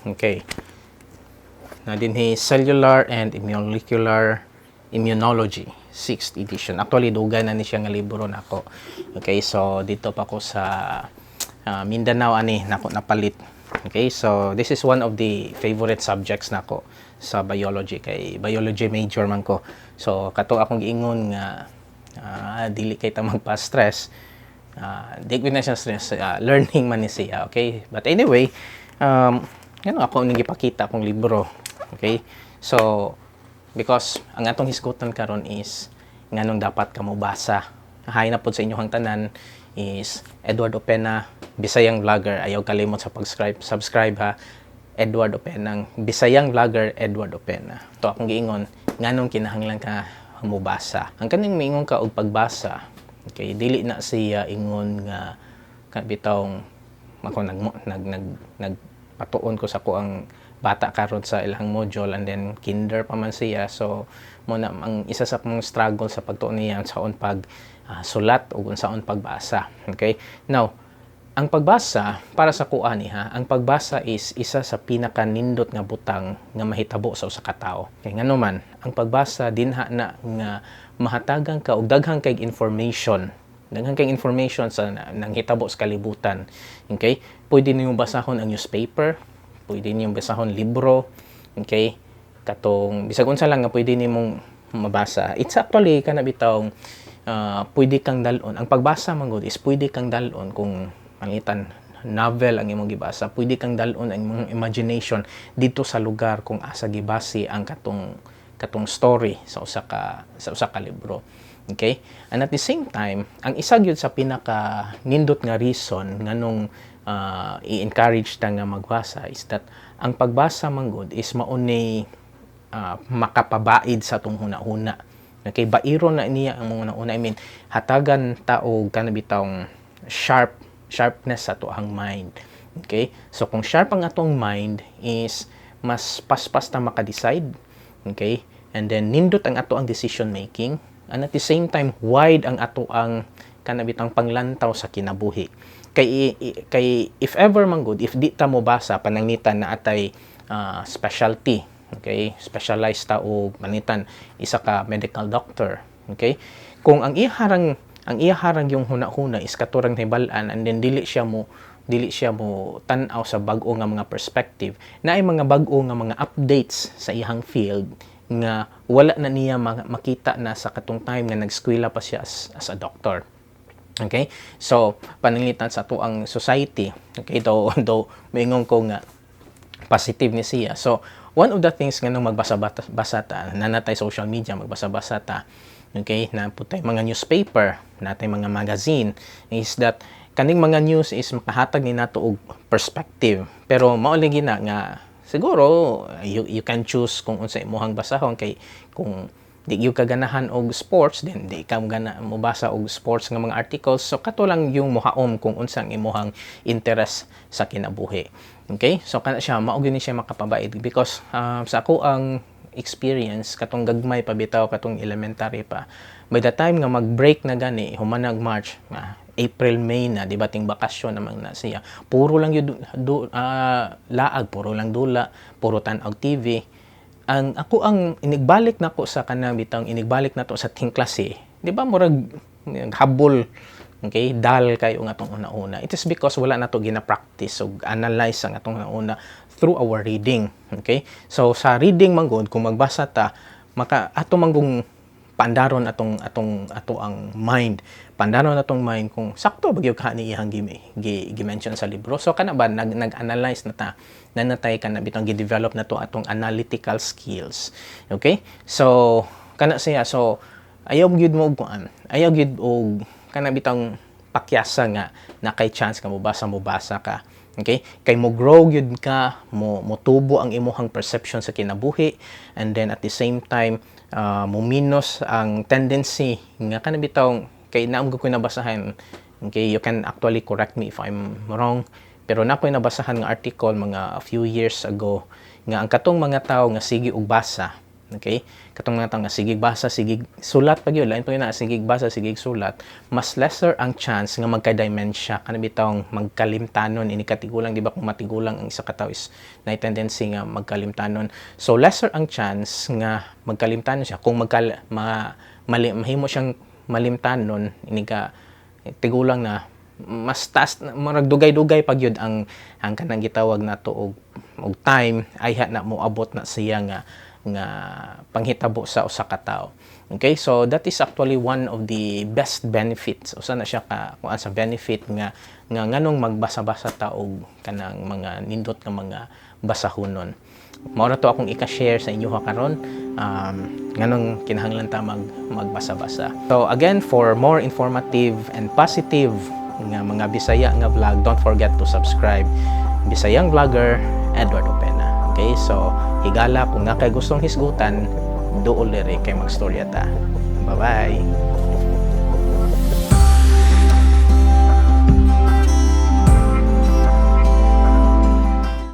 Okay. Na dinhi, Cellular and Molecular Immunology, 6th edition. Actually, dugay na ni siya nga libro nako. Okay, so dito pa ko sa Mindanao ani nako napalit. Okay, so this is one of the favorite subjects nako sa biology kay biology major man ko. So kato akong giingon nga dili kay ta magpa-stress. Di ko na siya stress, learning man ni siya, okay? But anyway, ano ako ning gipakita akong libro. Okay? So because ang atong hisgutan karon is nganong dapat ka mobasa. Hi na pod sa inyong tanan, is Edward Opena, Bisayang vlogger. Ayaw kalimot sa pag-subscribe, subscribe ha. Edward Opena, Bisayang vlogger Edward Opena. To akong giingon nganong kinahanglan ka mobasa. Ang kaning miingon ka og pagbasa, okay, dili na siya ingon nga bitawng ako nag nag nag nagpatuon ko sa kuang bata karon sa ilang module and then kinder pa man siya, so mo na ang isa sa akong struggle sa pagtuon niya sa pag sulat ug unsaon pagbasa. Okay, now ang pagbasa para sa kuan ni ha, ang pagbasa is isa sa pinakanindot nga butang nga mahitabo sa usa ka tawo. Kay ngano man, ang pagbasa dinha na nga mahatagan ka og daghang kay information, daghan kay information sa nanghitabo sa kalibutan. Okay, pwede niyo basahon ang newspaper, pwede niyo basahon libro, okay, katong bisag unsa lang nga pwede nimong mabasa. It's actually kana bitawng pwede kang dalon. Ang pagbasa man gud is pwede kang dalon. Kung pangitan novel ang imong gibasa, pwede kang dalon ang imong imagination dito sa lugar kung asa gibase ang katong story sa usa ka libro. Okay, and at the same time, ang isa gyud sa pinaka nindot nga reason nganong i-encourage ta nga magbasa is that ang pagbasa man gud is mao ni makapabaid sa atong huna-huna. Okay, bairon na niya ang mga huna. I mean, hatagan ta og kana bitawng sharpness sa atoang mind. Okay? So kung sharp ang atong mind is mas paspas ta maka-decide. Okay? And then nindot ang ato ang decision making and at the same time wide ang ato ang kana bitang panglantaw sa kinabuhi. Kay if ever man gud, if di ta mo basa, pananglitan na atay specialty, okay, specialized ta og manitan isa ka medical doctor, okay, kung ang iyaharang yung huna-huna is katurang nahibal-an and then dili siya mo tan-aw sa bag-o nga mga perspective na ay mga bag-o nga mga updates sa iyang field nga wala na niya makita na sa katong time nga nag-eskwela pa siya as a doctor. Okay? So, pananglitan sa atoang society, okay, do moingon ko nga positive ni siya. So, one of the things nga nung magbasa-basa ta, na natay social media, magbasa-basa ta, okay, na putay mga newspaper, natay mga magazine, is that kaning mga news is makahatag ni nato og perspective. Pero mao lagi na nga siguro you can choose kung unsa imong basahon, kay kung di gyud ka ganahan og sports, then di ka gana mobasa og sports nga mga articles. So kato lang yung mohaom kung unsang imuhang interest sa kinabuhi. Okay, so kana siya, mao gyud ni siya makapabaid because sa ako ang experience katong gagmay pa bitaw, katong elementary pa, by the time nga mag-break na gani, human nag March, April, May na, di ba, ting bakasyon naman na siya, puro lang yun laag, puro lang dula, puro tan-aw TV. Ang ako ang inigbalik nako sa kanang bitang inigbalik nato sa ting klase, di ba, murag habol, okay, dal kayo nga atong una-una. It is because wala na to gina-practice og analyze ang atong una through our reading. Okay, so sa reading man gud, kung magbasa ta, maka ato man gung paandaron atong atong ato ang mind, paandaron atong mind kung sakto ba gyud ka ni iyang gi mention sa libro. So kana ba nag-analyze na ta, nanatay ka na bitong gi-develop na to atong analytical skills. Okay, so kana siya. So ayaw gyud mo og kuan, ayaw gyud og kana bitong pakyasa nga na kay chance ka mobasa, mobasa ka. Okay, kay mo grow gyud ka, mo motubo ang imuhang perception sa kinabuhi and then at the same time mo minus ang tendency nga kana bitong kay naam ko nabasahan. Okay, you can actually correct me if I'm wrong, pero na ko'y nabasahan nga article mga a few years ago nga ang katong mga tao nga sige og basa. Okay? Katong mga tao nga sige basa, sige sulat pag yun, lain pa yun na sige basa, sige sulat, mas lesser ang chance nga magka-dementia, kana bitawng magkalimtanon ini katigulang, di ba? Kung matigulang ang isa ka tawo is na tendency nga magkalimtanon. So lesser ang chance nga magkalimtanon siya kung magkal ma, mali, mahimo siyang malimtanon ini ka tigulang na, mas taas murag dugay-dugay pag yun ang kanang gitawag nato og time ayha na moabot na siya nga panghitabo sa usa ka tawo. Okay, so that is actually one of the best benefits. Usa na siya ka kuan sa benefit nga nganong magbasa-basa ta og kanang mga nindot nga mga basahonon. Mao na to akong ika-share sa inyo ha karon, nganong kinahanglan ta magbasa-basa. So again, for more informative and positive nga mga Bisaya nga vlog, don't forget to subscribe. Bisayang Vlogger Edward Opena. Okay, so higala, kung naa kay gustong hisgutan, duol diri kay magstorya ta. Bye-bye.